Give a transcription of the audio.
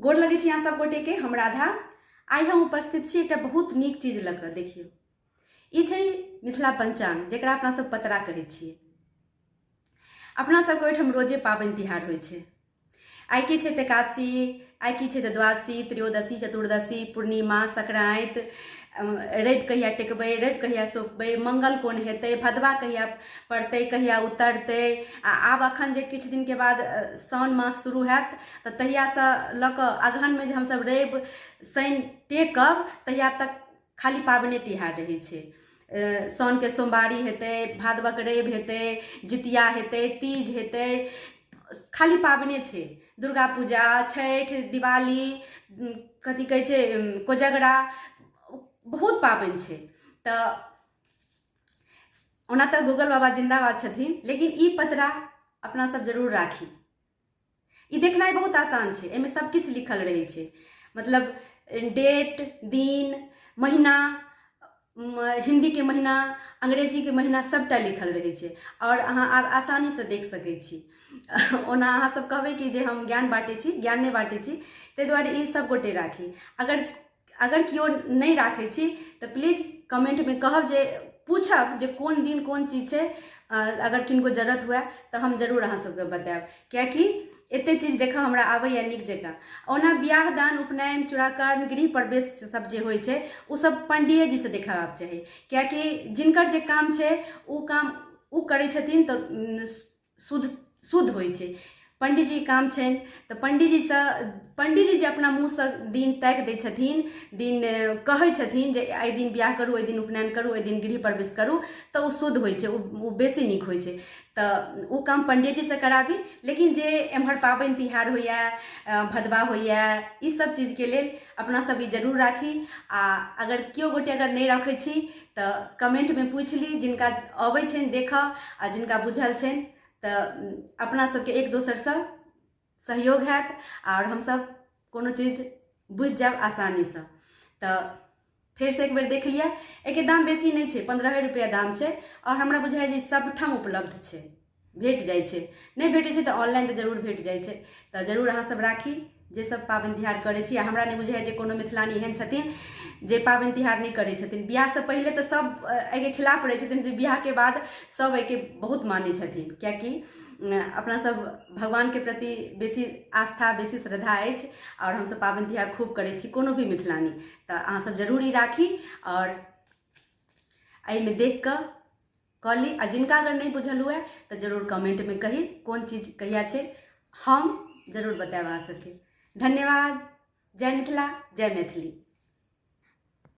गोर लगै छी अहाँ सब गोटे के। हम राधा, आइ हम उपस्थित छी एकटा बहुत नीक चीज लऽ कऽ। देखियौ, ई छै मिथिला पंचांग, जकरा अपना सब पतरा कहै छियै। अपना सबके ओहिठाम रोजे पाबनि तिहार होइ छै। आइ की छै तऽ एकादशी, आइ की छै तऽ द्वादशी, त्रयोदशी, चतुर्दशी, पूर्णिमा, संक्रान्ति, रवि कहिया टेकबै, रवि कहिया सौंपबै, मंगल कोन हेतै, भदवा कहिया पड़तै, कहिया उतरतै। आ आब अखन जे किछु दिनके बाद साओन मास शुरू हैत तऽ तहियासँ लऽ कऽ अगहनमे जे हमसभ रवि शनि टेकब तहिया तक खाली पाबनि तिहार रहै छै। साओनके सोमवारी हेतै, भादवक रवि हेतै, जितिया हेतै, तीज हेतै, खाली पाबनि छै। दुर्गा पूजा, छठि, दिवाली, कथी कहै छै, कोजगरा, बहुत पाबनि छै। तऽ ओना तऽ गूगल बाबा जिन्दाबाद छथिन, लेकिन ई पतरा अपना सब जरूर राखी। ई देखनाइ बहुत आसान छै, एहिमे सब किछु लिखल रहै छै, मतलब डेट, दिन, महीना, हिन्दीके महीना, अंग्रेजीके महीना, सबटा लिखल रहै छै आओर अहाँ आसानीसँ देख सकै छी। ओना अहाँ सब कहबै कि जे हम ज्ञान बाँटै छी, ज्ञान नहि बाँटै छी, ताहि दुआरे ई सब गोटे राखी। अगर अगर केओ नहि राखै छी तऽ प्लीज कमेंटमे कहब, जे पूछब जे कोन दिन कोन चीज छै। अगर किनको जरूरत हुए तऽ हम जरूर अहाँ सबके बतायब, कियाकि एते चीज देखऽ हमरा आबैए नीक जकाँ। ओना बियाह दान, उपनयन, चूड़ाकर्म, गृह प्रवेश सब जे होइ छै, ओ सब पंडिये जीसँ देखेबाक चाही, कियाकि जिनकर जे काम छै ओ काम ओ करै छथिन तऽ शुद्ध शुद्ध होइ छै। पंडीजी काम छनि तऽ पंडीजीसँ, पंडीजी जे अपना मुँहसँ दिन ताकि दै छथिन, दिन कहै छथिन जे एहि दिन बियाह करू, एहि दिन उपनयन करू, एहि दिन गृह प्रवेश करू, तऽ ओ शुद्ध होइ छै, ओ बेसी नीक होइ छै। तऽ ओ काम पंडीजीसँ कराबी। लेकिन जे एम्हर पाबनि तिहार होइए, भदवा होइए, ई सब चीजके लेल अपना सब ई जरूर राखी। आ अगर केओ गोटे अगर नहि रखै छी तऽ कमेंटमे पूछि ली, जिनका अबै छनि देखऽ आ जिनका बुझल छनि, तऽ अपना सबके एक दोसरसँ सहयोग हैत आओर हमसब कोनो चीज बुझि जायब आसानीसँ। तऽ फेरसँ एक बेर देख लिअ। एहिके दाम बेसी नहि छै, 15 रुपैआ दाम छै आओर हमरा बुझाइ जे सबठाम उपलब्ध छै, भेट जाइ छै। नहि भेटै छै तऽ ऑनलाइन तऽ जरूर भेट जाइ छै। तऽ जरूर अहाँ सब राखी, जे सब पाबनि तिहार करै छी। आ हमरा नहि बुझाइए जे कोनो मिथिलानी एहन छथिन जे पाबनि तिहार नहि करै छथिन। बियाहसँ पहिले तऽ सब एहिके खिलाफ रहै छथिन, जे बियाहके बाद सब एहिके बहुत मानै छथिन, कियाकि अपना सब भगवानके प्रति बेसी आस्था, बेसी श्रद्धा अछि आओर हमसब पाबनि तिहार खूब करै छी, कोनो भी मिथिलानी। तऽ अहाँ सब जरूर ई राखी आओर एहिमे देख कऽ कऽ ली। आ जिनका अगर नहि बुझल हुए तऽ जरूर कमेंटमे कही कोन चीज कहिया छै, हम जरूर बतायब अहाँ सबके। धन्यवाद। जय मिथिला, जय मैथिली।